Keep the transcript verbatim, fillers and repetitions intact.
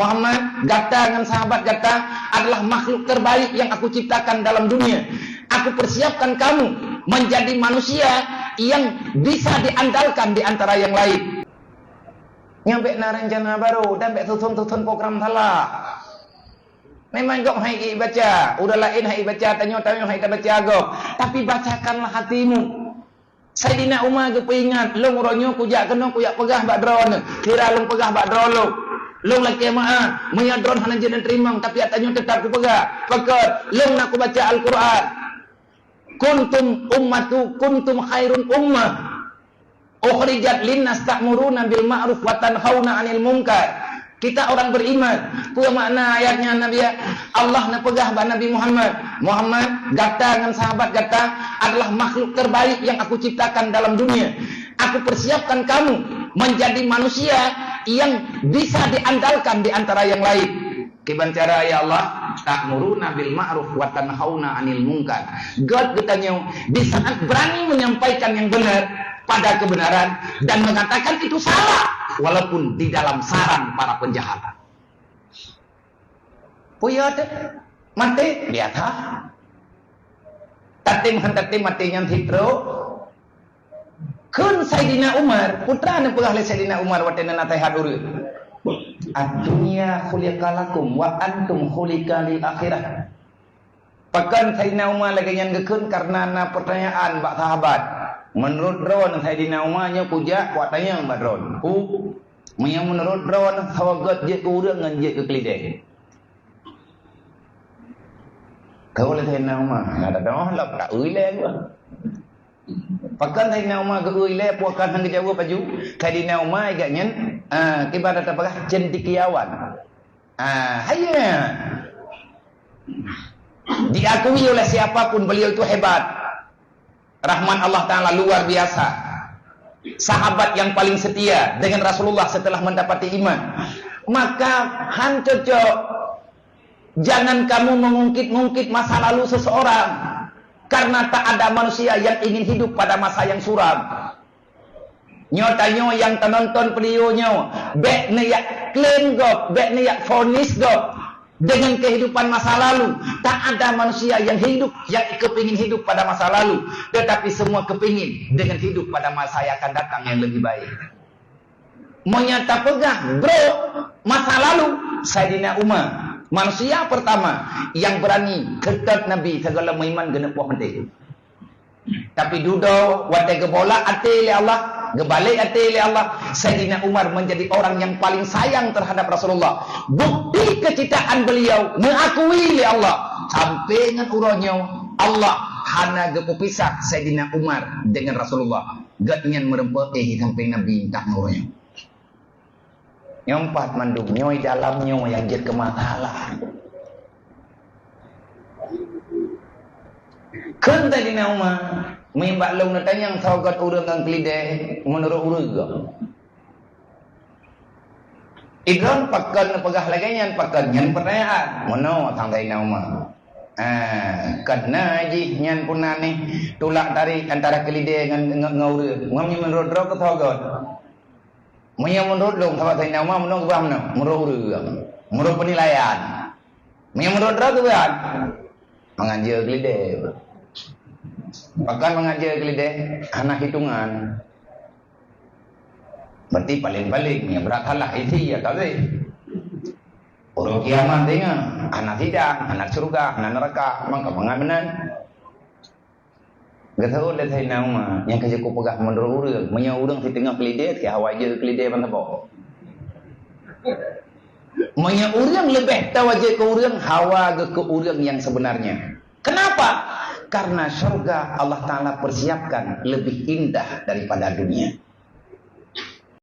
Muhammad, gata ngon sahabat gata adalah makhluk terbaik yang aku ciptakan dalam dunia. Aku persiapkan kamu menjadi manusia yang bisa diandalkan di antara yang lain. Nyoe bèk na rencana barô dan bèk susun-susun program salah. Memang gob han ék baca, ureueng laén han ék baca, tanyoe-tanyoe han ék tabaca gob. Tapi bacakanlah hatimu. Saidina Umar geupeuingat, "Lôn uroe nyoe kujak keunoe kujak peugah bak droeneuh, sira lôn peugah bak droe lôn. Lôn lakèe meu'ah, meunyoe droeneuh hana jeuet neuteurimong, tapi ata nyoe teutap kupeugah. Pakon? Lôn na kubaca Al-Qur'an. Kuntum ummatu, kuntum khairun ummah. Ukhrijat linnas ta'muruna bil ma'ruf wa tanhauna 'anil munkar." Kita orang beriman. Peue makna ayat nyan, Nabi? Allah neupeugah bak Nabi Muhammad, "Muhammad, gata ngon sahabat gata adalah makhluk terbaik yang aku ciptakan dalam dunia. Aku persiapkan kamu menjadi manusia yang bisa diandalkan di antara yang lain." Kiban cara, ya Allah? "Ta'muruna bil ma'ruf wa tanhauna 'anil munkar." Göt geutanyoe di saat berani menyampaikan yang benar, pada kebenaran, dan mengatakan itu salah, walaupun di dalam sarang para penjahat. Peue teuh? Maté? Biasa. Tatem han tatem maté nyan sidroe. Kheun Saidina Umar, peue teuma neupeugah lé Saidina Umar watèe neunasèhat ureueng, "Ad-dunya khuliqa lakum wa antum khuliqa lil akhirah." Pakon Saidina Umar lagèe nyan geukheun? Kareuna na peurtanyaan bak sahabat. Meunurot droeneuh Saidina Umar nyoe kujak kuat tanyong bak droeneuh. Pu, meunyoe meunurot droeneuh, soe göt jeuet keu ureueng ngon jeuet keu keulidèe? Kheun lé Saidina Umar, na tadong lom, ta eu ilèe geuh. Pakon Saidina Umar geu-eu ilèe, pakon han geujaweueb laju? Saidina Umar geuh nyan, ah, kiban tapeugah cendekiawan. Ah, hai nyan. Diakui oleh siapa pun beliau itu hebat. Rahmat Allah Ta'ala luar biasa. Sahabat yang paling setia dengan Rasulullah setelah mendapati iman. Maka han cocok, jangan kamu mengungkit-ungkit masa lalu seseorang. Karena tak ada manusia yang ingin hidup pada masa yang suram. Nyoe tanyoe nyang tanonton video nyoe, bèk neujak klaim gob, bèk neujak vonis gob dengan kehidupan masa lalu. Tak ada manusia yang hidup, yang kepingin hidup pada masa lalu, tetapi semua kepingin dengan hidup pada masa yang akan datang yang lebih baik. Meunyoe tapeugah brôk masa lalu, Saidina Umar, manusia pertama yang berani seutôt Nabi sigohlom meuiman geuneuk poh maté. Tapi dudoe watèe geubolak até lé Allah, geubalek até lé Allah, Saidina Umar menjadi orang yang paling sayang terhadap Rasulullah. Bukti kecitaan beliau meuakui lé Allah. Sampai ngon uroe nyoe, Allah hana geupeupisah Saidina Umar dengan Rasulullah. Gobnyan meurumpok éh sampai Nabi ngon uroe nyoe. Nyoe pat mandum, nyoe dalam nyoe nyang jeuet keu masalah. Kheun Saidina Umar, "Meuimbak lôn neutanyong soe göt ureueng ngon keulidèe meunurot ureueng." Idroen pakon neupeugah lagèe nyan, pakon nyan peurtanyaan. Meunoe sang Saidina Umar. Ah, kareuna jih nyan pun na nih tulak tarék antara keulidèe ngon, ngon, ngon ureueng. Ngon meunurot droe keu soe göt. Meunyoe meunurot lôn, sahabat Saidina Umar, meunurot geuh meunoe, meunurot ureueng, meunurot peunilaian. Meunyoe meunurot droe geuh, mangat jeuet keulidèe. Pakon mangat jeuet keulidèe, hana hitongan. Berarti paléng-paléng, nyang brat salah isi ya kabeh. Uroe kiamat teuh nyan, hana sidang, hana syeuruga, hana neuraka, maka mangat meunan. Geuseuôt lé Saidina Umar, nyang ka jeuet kupeugah meunurot ureueng, meunyoe ureueng siteungoh keulidèe, keu hawa jeuet keulidèe ban saboh. Meunyoe ureueng leubeh tawa jeuet keu ureueng, hawa geuh keu ureueng nyang sebenarnya. Kenapa? Karena syurga Allah Ta'ala persiapkan lebih indah daripada dunia.